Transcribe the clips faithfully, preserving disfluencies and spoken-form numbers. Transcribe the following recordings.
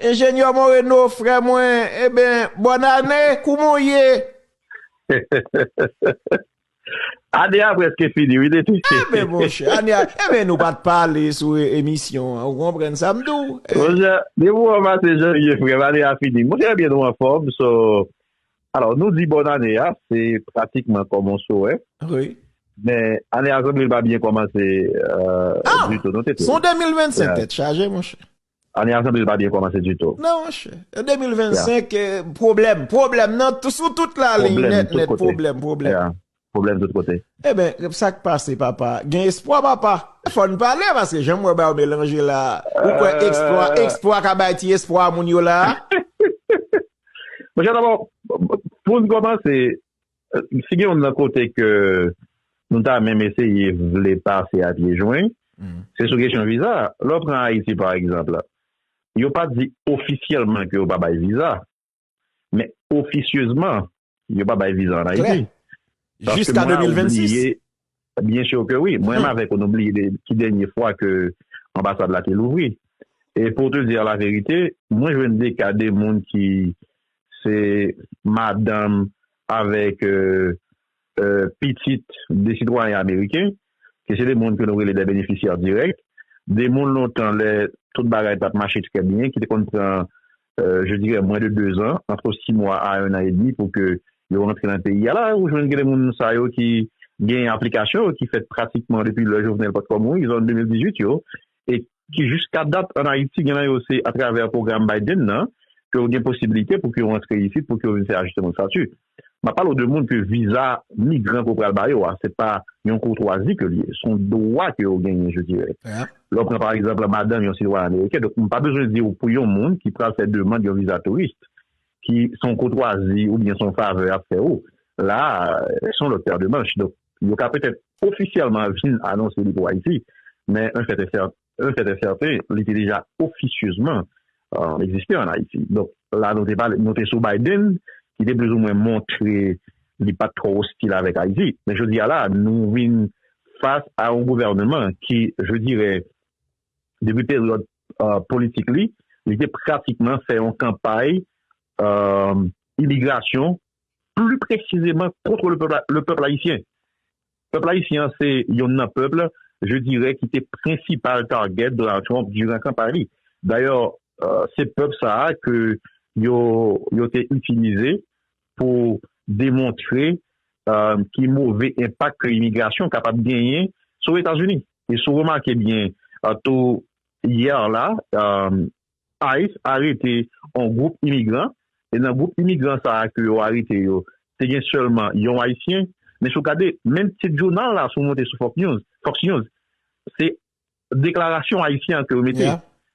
Enjenyè Moreno, frè mwen, eben, bòn ane, kouman w ye? Ane a prèske fini, wi, Tete. Eben, monchè, ane a, eben, nou pa t pale sou e- emisyon an, ou konprann sa m di w? Monchè, depi w pase janvye, frè m, ane a fini. Monchè, ebyen, nou anfòm, so, alò, nou di bòn ane a, se pratikman kòm on swè. Wi. Men, ane a sanble l pa byen kòmanse, euh, ditou, non, Tete? Se yon de mil vennsenk tèt chaje, monchè. Ane a sanble l pa byen kòmanse ditou. Non, monchè. De mil vennsenk, eh, pwoblèm, pwoblèm nan, tou- sou tout lalin, nèt, nèt, pwoblèm, pwoblèm. Pwoblèm tout kote. Eben, sa k pase, papa? Gen espwa, papa? Fò n pale, paske jan m wè bagay yo melanje la, ou kwè eksplwa, eksplwa ka bay ti espwa moun yo la? Monchè, dabò, pou n kòmanse, si gen youn nan kote ke nou ta menm eseye vle pase a pye jwen, se sou kesyon viza. Lè w pran Ayiti, pa egzanp, yo pa di ofisyèlman ke yo pa bay viza, men ofisyezman, yo pa bay viza ann Ayiti. Klè. Paske jiska mwen, de mil vennsis. Byen si ke wi, mwen menm avèk ou, nou bliye de- ki dènye fwa ke anbasad la te louvri. E pou te di la verite, mwen jwenn de ka de moun ki se madanm avèk, euh, euh, pitit de sitwayen ameriken, ke se de moun ke nou rele de benefisyè dirèk, de moun lontan lè tout bagay t ap mache trè byen, ki te konn pran, euh, je dirais, moins de deux ans, entre six mois à un an et demi pou ke yo rantre nan peyi a la, ou jwenn gen de moun sa yo ki gen aplikasyon yo ki fèt pratikman depi lè Jovenel pa t ko mouri, zòn de mil dizuit yo, e ki jiska dat ann Ayiti, gen nan yo se atravè pwogram Biden nan, ke yo gen posiblite pou ke yo rantre isit, pou ke yo vin fè ajisteman estati. M ap pale w de moun ke viza migran ke w pral ba yo a, se pa yon koutwazi ke l ye, se yon dwa ke yo genyen, je dirais. Lè w pran, pa egzanp, madanm yon sitwayen ameriken, donk, m pa bezwen di w pou yon moun ki pral fè demann yon viza touris, ki se yon koutwazi oubyen se yon favè y ap fè ou, la, se yon lòt pè de manch. Donk, yo ka petèt ofisyèlman vin anonse li pou Ayiti, men un fait est cer- un fait est certain, li te deja ofisyezman, euh, egziste ann Ayiti. Donk, la, nou te pale, nou te sou Biden, ki te plizoumwen montre li pa t twò ostil avèk Ayiti. Men jodi a la, nou vin fas a yon gouvènman ki, je dirais, depi peryòd, euh, politik li, li te pratikman fè yon kanpay, euh, imigrasyon, pli presizeman kont le peuple, le peuple haïtien. Pèp ayisyen an se yonn nan pèp, je dirais, ki te prensipal target Donald Trump diran kanpay li. Dayè, euh, se pèp sa a ke yo, yo te itilize pou demontre, euh, ki move enpak ke imigrasyon kapab genyen sou Etazini. E si w remake byen, euh, tou yè la, euh, ice arete yon gwoup imigran, e nan gwoup imigran sa a ke yo arete yo, te gen sèlman yon Ayisyen, men si w gade, menm tit jounal la, si w monte sou Fox News, Fox News, se deklarasyon Ayisyen an ke yo mete.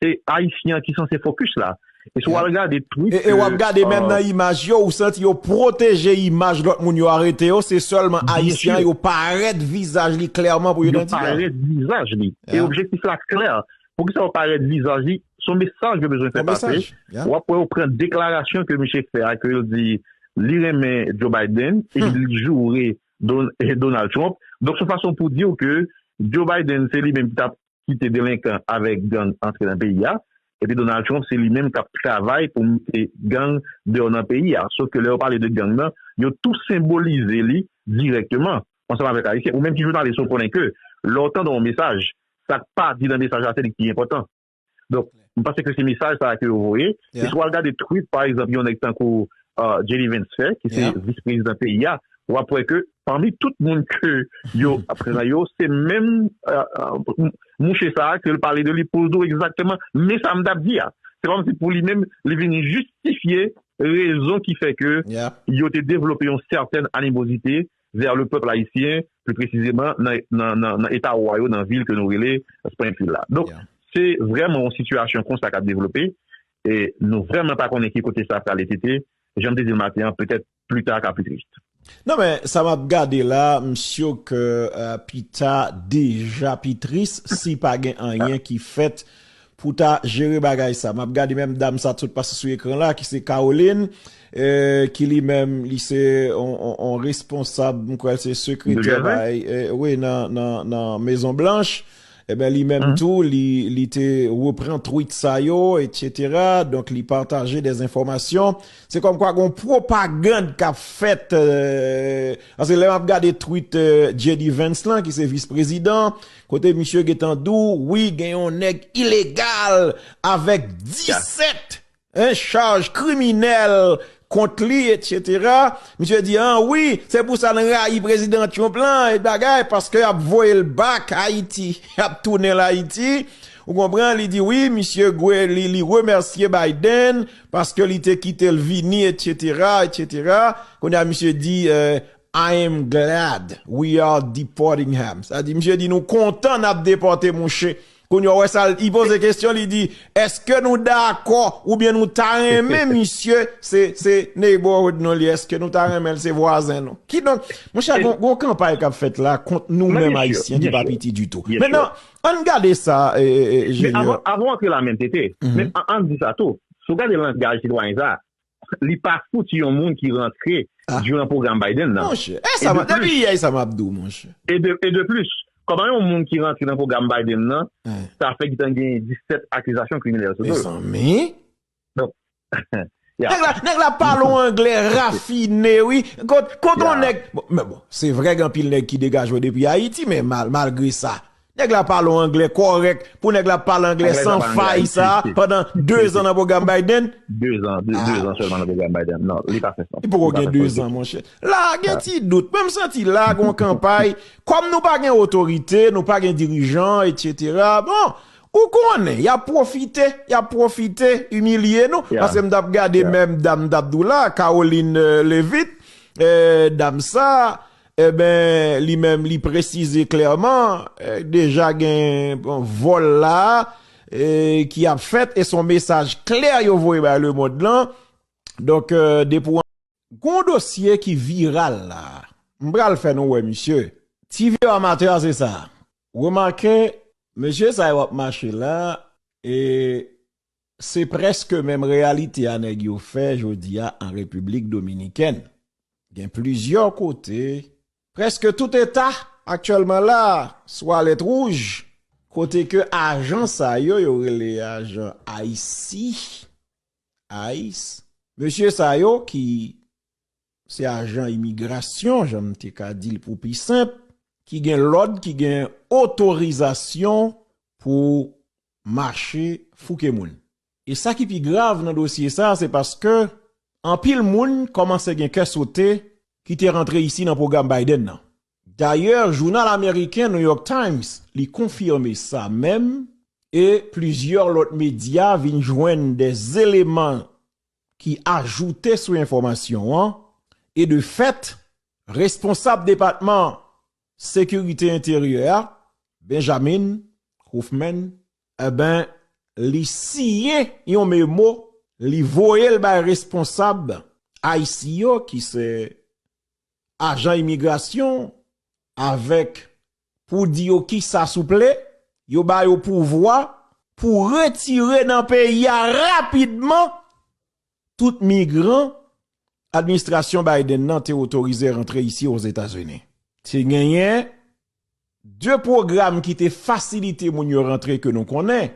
Se Ayisyen an ki sanse fokis la. E si w al gade tweet. E, e w ap gade menm nan imaj yo, ou santi yo pwoteje imaj lòt moun yo arete yo, se sèlman Ayisyen an, yo parèt vizaj li klèman pou yo idantite. Yo parèt vizaj li. E objektif la klè. Poukisa yo parèt vizaj li? Se yon mesaj yo bezwen fè pase. W ap wè yo pran deklarasyon ke misye fè a, ke yo di li renmen Joe Biden, epi li joure Don- Donald Trump. Donk, se yon fason pou di w ke Joe Biden, se li menm ki t ap kite delenkan avèk gang antre nan peyi a. Epi Donald Trump, se li menm k ap travay pou mete gang deyò nan peyi a. Sof ke lè yo pale de gang nan, yo tou senbolize li dirèkteman ansanm avèk Ayisyen. Ou menm ki jounalis, ou konnen ke lè w tande yon mesaj, sa k pa di nan mesaj la, se li ki enpòtan. Donk, m panse ke se mesaj sa a ke yo voye. E si w al gade tweet, pa egzanp, yon nèg tankou, euh, J D Vance fè, ki se vis prezidan peyi a, w ap wè ke pami tout moun ke yo pran yo, se menm, euh, euh, m- mouche sa a ke l pale de li pou l di w egzakteman men sa m t ap di a. Se kòmsi pou li menm, li vin jistifye rezon ki fè ke yo te devlope yon sètèn animozite vè le pèp ayisyen, pli presizeman nan, nan, nan, nan eta wa yo, nan vil ke nou rele Springfield la. Donk, se vrèman yon sitiyasyon konsa k ap devlope, e nou vrèman pa konnen ki kote sa prale tete. Jan m te di l maten an, petèt pli ta ka pli tris. Non, men sa m ap gade la, m si ke, euh, pi ta deja pi tris si pa gen anyen ki fèt pou ta jere bagay sa. M ap gade menm dam sa t sot pase sou ekran la, ki se Caroline, euh, ki li menm, li se on, on, on responsab, m kwè l se sekretè bay, euh, wi, nan, nan, nan Mezon Blanch. Ebyen, li menm tou, li, li te repran tweet sa yo, et cetera. Donk, li pataje de enfòmasyon. Se kòmkwa gon pwopagann k ap fèt, euh, paske lè m ap gade tweet, euh, J D Vance lan, ki se vis prezidan, kote misye gentan di w, wi, gen yon nèg ilegal avèk disèt en chaj kriminèl kont li, et cetera. Misye di, an wi, se pou sa n rayi prezidan Trump lan, e bagay, paske y ap voye l back Ayiti, y ap tounen l Ayiti. Ou konprann? Li di wi, misye Gwe, li, li remèsye Biden paske li te kite l vini, et cetera, et cetera. Kounye a, misye di, euh, I am glad we are deporting him. Sa di, misye di, nou kontan n ap depòte mouche. Kounye a, w wè sa, li poze kesyon, li di, èske nou dakò oubyen nou ta renmen misye, se, se neighborhood nou li, èske nou ta renmen l se vwazen nou? Kidonk, monchè, gon, gon kanpay k ap fèt la kont nou menm Ayisyen ki pa piti ditou. Mentnan, ann gade sa, e, e, e, Junior. Avan, avan w antre la menm, Tete, men an, ann di sa tou, si w gade langaj sitwayen sa, li pa fouti yon moun ki rantre diran pwogram Biden nan. Monchè, e sa m ap, depi yè, e sa m ap di w, monchè. E de, e de plis, kòman yon moun ki rantre nan pwogram Biden nan, sa fè gentan gen disèt akizasyon kriminèl sou do l? Mezanmi. Donk, nèg la, nèg la pale yon anglè rafine, wi. Kot, kot yon nèg, bon, men bon, se vre gen anpil nèg ki degaje yo depi Ayiti, men mal, malgre sa, nèg la pale yon anglè kòrèk, pou nèg la pale anglè san fay sa, pandan dezan nan pwogram Biden. Dezan, de, dezan sèlman nan pwogram Biden. Non, li pa fè sans. Li poko gen dezan, monchè. La, gen ti dout. Men m santi la, gon kanpay. Kòm nou pa gen otorite, nou pa gen dirijan, et cetera. Bon, ou konnen, y ap pwofite, y ap pwofite, imilye nou. Paske m t ap gade menm dam m t ap di w la, Caroline, euh, Leavitt, euh, dam sa, Eben, li menm, li presize klèman, eh, deja gen, bon, vòl la, eh, ki ap fèt, e se yon mesaj klè yo voye bay lemonn lan. Donk, eh, depi w, gon dosye ki viral la. M pral fè nou wè, misye. Ti vye amatè a, se sa. Remake, mesye sa yo ap mache la, e se prèske menm reyalite a nèg yo fè jodi a an Repiblik Dominikèn. Gen plizyè kote, prèske tout eta aktyèlman la, sou alèt wouj, kote ke ajan sa yo, yo rele ajan I C E, I C E, mesye sa yo ki se ajan imigrasyon, jan m te ka di l pou pi senp, ki gen lòd, ki gen otorizasyon pou mache fouke moun. E sa ki pi grav nan dosye sa, se paske anpil moun kòmanse gen kè sote ki te rantre isi nan pwogram Biden nan. Dayè, jounal ameriken New York Times, li konfime sa menm, e plizyè lòt medya vin jwenn de eleman ki ajoute sou enfòmasyon an, e de fèt, responsab depatman sekirite enteryè a, Benjamin Hoffman, eben, li siyen yon memo, li voye l bay responsab I C E yo, ki se ajan imigrasyon, avèk pou di yo kisa souple, yo ba yo pouvwa pou retire nan peyi a rapidman tout migran administrasyon Biden nan te otorize rantre isi Ozetazini. Te genyen de pwogram ki te fasilite moun yo rantre ke nou konnen.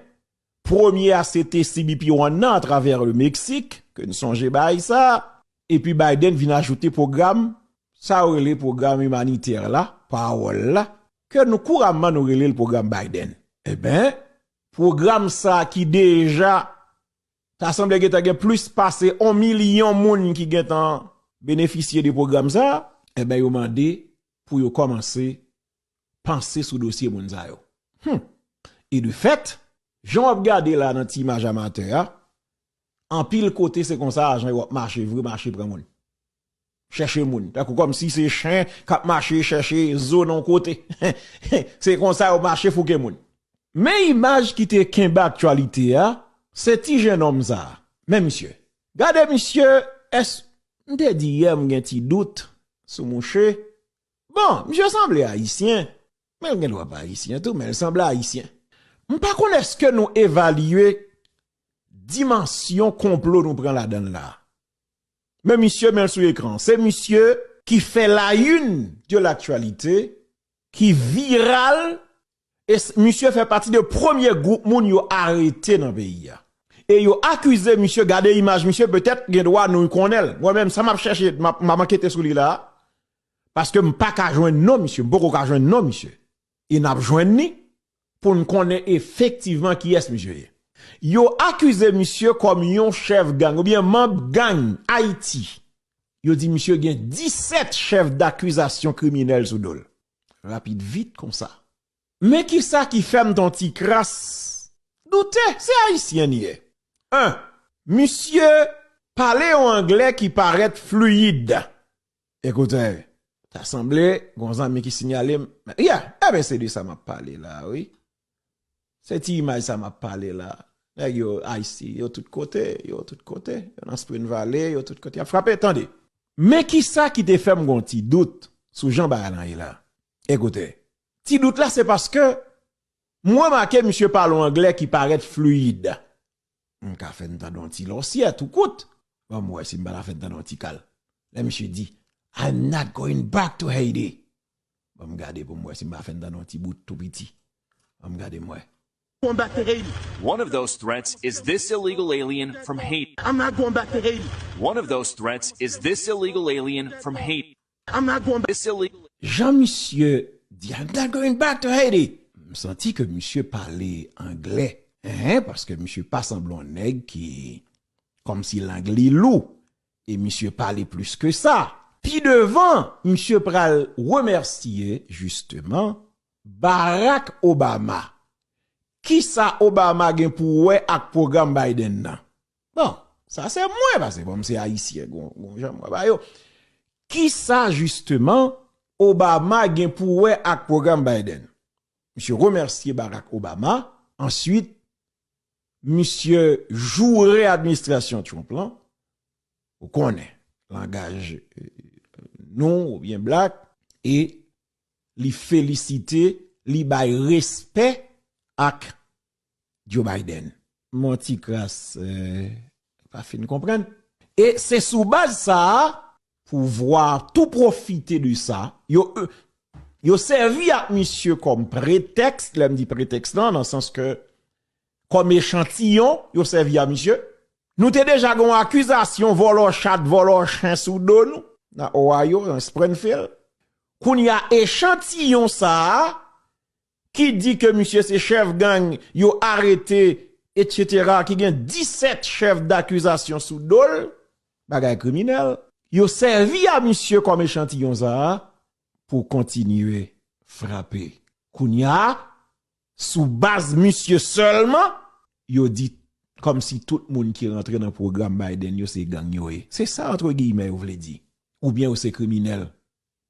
Premye a se te C B P One nan atravè le Meksik, ke n sonje bagay sa. Epi Biden vin ajoute pwogram, sa yo rele pwogram imanitè la, pawòl la, ke nou kouramman nou rele l pwogram Biden. Eben, pwogram sa ki deja ta sanble gentan gen plis pase yon milyon moun ki gentan benefisye de pwogram sa, eben, yo mande pou yo kòmanse panse sou dosye moun sa yo. Hmm. E de fèt, jan w ap gade la nan ti imaj amatè a, anpil kote se konsa ajan yo ap mache vre, mache pran moun. Chèche moun. Tankou kòmsi se chen k ap mache chèche zo nan yon kote. Se konsa yo mache fouke moun. Men imaj ki te kenbe aktyalite a, se ti jennonm sa a. Men misye. Gade misye, èske, m te di yè m gen ti dout sou mouche. Bon, misye sanble ayisyen. Men l gen dwa pa ayisyen tou, men l sanble ayisyen. M pa konn èske nou evalye dimansyon konplo nou pran ladan l la. Men misye, men l sou ekran. Se misye ki fè la une de l'actualité, ki viral, E s- misye fè pati de premye gwoup moun yo arete nan peyi a. E yo akize misye, gade imaj misye, petèt gen dwa nou konnen l. Mwen menm, sa m ap chèche, m ap m ap ankete sou li la a. Paske m pa ka jwenn non misye, m poko ka jwenn non misye. E n ap jwenn li pou n konnen efektivman kiyès misye ye. Yo akize misye kòm yon chèf gang oubyen manm gang Ayiti. Yo di misye gen disèt chèf dakizasyon kriminèl sou do l. Rapid vit konsa. Men kisa ki fè m t on ti kras doute, se Ayisyen li ye. En, misye pale yon anglè ki parèt fliyid. Ekoute, ta sanble, gon zanmi ki sinyale m, yeah, enben se de sa m ap pale la, wi. Se ti imaj sa m ap pale la. Nèg yo Ayiti, yo tout kote, yo tout kote, yo nan Spring Valley, yo tout kote, y ap frape, tande. Men kisa ki te fè m gon ti dout sou jan bagay lan ye la? Ekoute, ti dout la se paske m remake misye pale yon anglè ki parèt fliyid. M ka fè n tande yon ti lòsyè tou kout. Ban m wè si m pa ta fè n tande yon ti kal. Lè misye di, "I'm not going back to Haiti." Ban m gade pou m wè si m pa fè n tande yon ti bout tou piti. Ban m gade m wè. Going back to Haiti. One of those threats is this illegal alien from Haiti. I'm not going back to Haiti. One of those threats is this illegal alien from Haiti. I'm not going back. This illegal Jan misye di, "I'm not going back to Haiti." M santi ke misye pale anglè. Hein, paske misye pa sanble yon nèg ki kòmsi lang li lou. E misye pale plis ke sa. Pi devan, misye pral remèsye, jisteman, Barack Obama. Kisa Obama gen pou wè ak pwogram Biden nan? Bon, sa se mwen, paske bon, m se Ayisyen, gon, gon jan m wè ba yo. Kisa, jisteman, Obama gen pou wè ak pwogram Biden? Misye remèsye Barack Obama. Answit, misye joure administrasyon Trump lan. Ou konnen, langaj eh, nou oubyen black, e li felisite, li bay respè ak Joe Biden. Mon ti kras eh, pa fin konprann. E se sou baz sa a, pouvwa tou pwofite de sa. Yo, eh, yo sèvi ak misye kòm pretèks, lè m di pretèks lan, nan sans ke kòm echantiyon, yo sèvi a misye. Nou te deja gen yon akizasyon vòlò chat, vòlò chen sou do nou, nan Ohio, nan Springfield. Kounye a echantiyon sa a, ki di ke misye se chèf gang, yo arete, etsetera, ki gen disèt chèf dakizasyon sou do l, bagay kriminèl, yo sèvi a misye kòm echantiyon sa a pou kontinye frape. Kounye a, sou baz misye sèlman, yo di kòmsi tout moun ki rantre nan pwogram Biden yo se gang yo ye. Se sa, antre giyimè, yo vle di. Oubyen yo se kriminèl.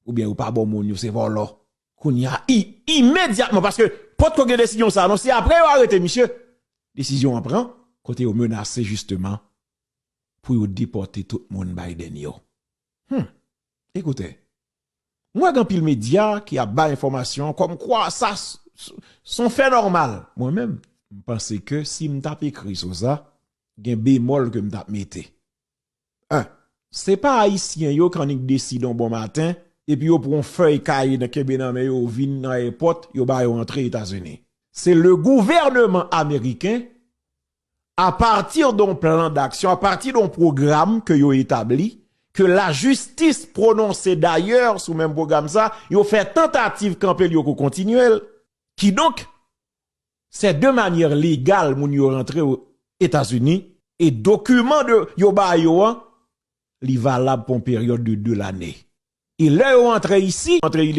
Oubyen yo pa bon moun, yo se vòlò. Kounye a, i, imedyatman, paske potko gen desizyon sa a, non, se apre yo arete misye. Desizyon an pran, kote yo menase jisteman pou yo depòte tout moun Biden yo. Hmm. Ekoute, mwen gen anpil medya ki ap bay enfòmasyon kòmkwa sa s- s- s on fè nòmal. Mwen menm, m panse ke si m t ap ekri sou sa, gen bemòl ke m t ap mete. En, se pa Ayisyen yo k annik deside yon bon maten, epi yo pran yon fèy kaye nan kenbe nan men yo, yo vin nan èpòt, yo ba yo antre Etazini. Se le gouvènman ameriken, à partir d'un plan d'action, à partir d'un programme que yo établi, que la justice prononse d'ailleurs sou menm pwogram sa, yo fè tantativ kanpe l, yo ko kontinye l. Kidonk, se de manyè legal moun yo rantre Etazini e dokiman de, yo ba yo an, li valab pou yon peryòd de de lane. E lè yo antre isi, antre